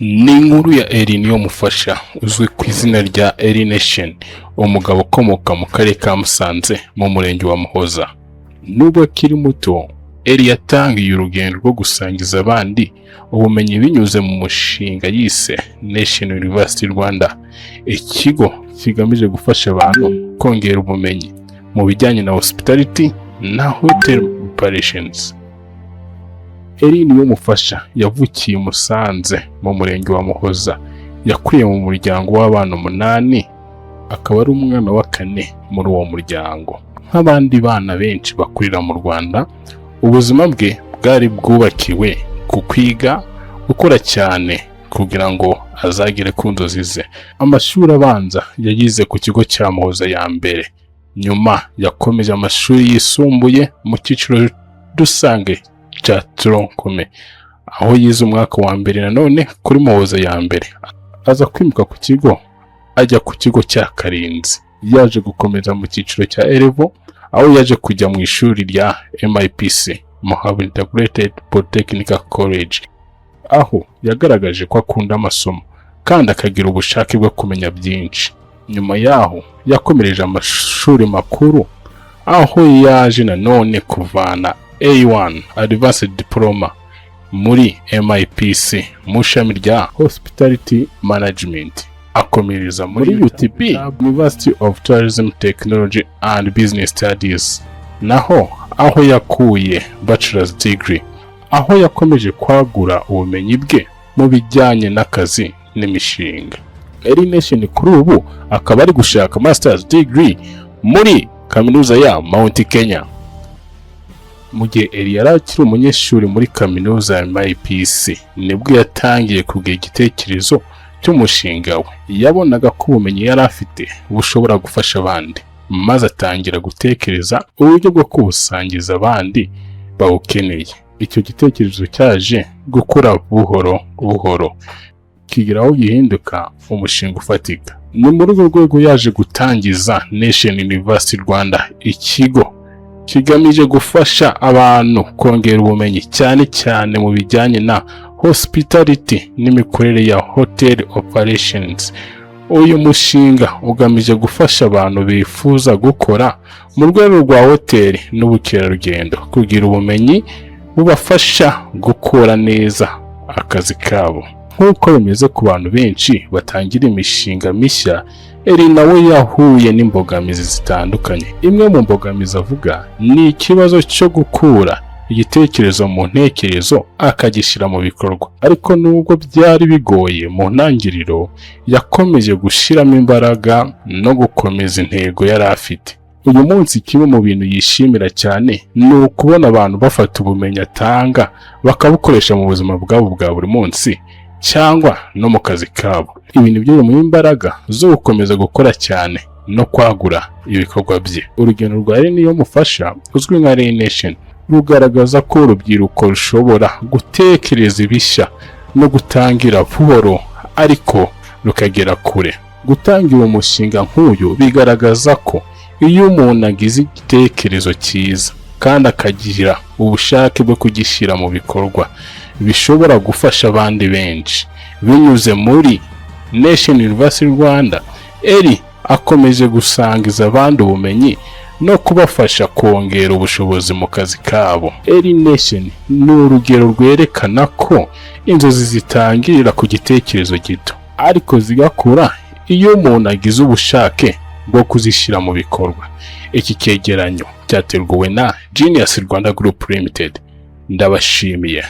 Ni inkuru ya Elie Niyomufasha, uzwi ku izina rya Elie Nation, umugabo ukomoka mu karere ka Musanze, mu murenge wa Muhoza. Nubwo akiri muto, Elie yatangiye urugendo rwo gusangiza abandi ubumenyi binyuze mu mushinga yise Nation University Rwanda, ikigo kigamije gufasha abantu kongera ubumenyi mu bijyanye na hospitality na hotel operations. Elie Niyomufasha yavukiye i Musanze, mu murenge wa Muhoza. Yakuriye mu muryango w'abana umunani, akaba ari umwana wa kane muri uwo muryango. Nk'abandi bana benshi bakurira mu Rwanda, ubuzima bwe bwari bwubakiwe ku kwiga, gukora cyane kugira ngo azagere ku nzozi ze. Amashuri abanza yayize ku kigo cya Muhoza ya mbere. Nyuma yakomeje amashuri yisumbuye mu cyiciro rusange cya tronc commun, aho yize umwaka wa mbere nanone kuri Muhoza ya mbere, aza kwimuka ku kigo ajya ku kigo cya Karinzi. Yaje gukomeza mu cyiciro cya A level, aho yaje kujya mu ishuri rya MIPC, Muhabura Integrated Polytechnical College, aho yagaragaje ko akunda amasomo kandi akagira ubushake bwo kumenya byinshi. Nyuma yaho yakomereje amashuri makuru, aho yaje nanone kuvana A1 Advanced Diploma muri MIPC mu ishami rya Hospitality Management, akomereza muri UTB, University of Tourism Technology and Business Studies, naho aho yakuye Bachelor's Degree, aho yakomeje kwagura ubumenyi bwe mu bijyanye n'akazi n'imishinga. Elie Nation kuri ubu akaba ari gushaka Master's Degree muri kaminuza ya Mount Kenya. Mu gihe Elie yari akiri umunyeshuri muri kaminuza ya MIPC, nibwo yatangiye kugira igitekerezo cy'umushinga we. Yabonaga ko ubumenyi yari afite bushobora gufasha abandi, maze atangira gutekereza uburyo bwo kubusangiza abandi bawukeneye. Icyo gitekerezo cyaje gukura buhoro buhoro, kigira aho gihinduka umushinga ufatika. Ni muri urwo rwego yaje gutangiza Nation University Rwanda, ikigo kigamije gufasha abantu kongera ubumenyi, cyane cyane mu bijyanye na hospitality n'imikorere ya hotel operations. Uyu mushinga ugamije gufasha abantu bifuza gukora mu rwego rwa hoteli n'ubukerarugendo kugira ubumenyi bubafasha gukora neza akazi kabo. Nk'uko bimeze ku bantu benshi batangira imishinga mishya, Elie nawe yahuye n'imbogamizi zitandukanye. Imwe mu mbogamizi avuga ni ikibazo cyo gukura igitekerezo mu ntekerezo akagishyira mu bikorwa. Ariko nubwo byari bigoye mu ntangiriro, yakomeje gushyiramo imbaraga no gukomeza intego yari afite. Uyu munsi, kimwe mu bintu yishimira cyane ni ukubona abantu bafata ubumenyi atanga bakabukoresha mu buzima bwabo bwa buri munsi cyangwa no mu kazi kabo. Ibi ni byo bimuha imbaraga zo gukomeza gukora cyane no kwagura ibikorwa bye. Urugendo rwa Elie Niyomufasha, uzwi nka Elie Nation, rugaragaza ko urubyiruko rushobora gutekereza ibishya no gutangira buhoro ariko rukagera kure. Gutangira umushinga nk'uyu bigaragaza ko iyo umuntu agize igitekerezo cyiza kandi akagira ubushake bwo kugishyira mu bikorwa, bishobora gufasha abandi benshi. Binyuze muri Nation University Rwanda, Elie akomeje gusangiza abandi ubumenyi no kubafasha kongera ubushobozi mu kazi kabo. Elie Nation ni urugero rwerekana ko inzozi zitangirira ku gitekerezo gito, ariko zigakura iyo umuntu agize ubushake bwo kuzishyira mu bikorwa. Iki cyegeranyo cyateguwe na Genius Rwanda Group Limited. Ndabashimiye.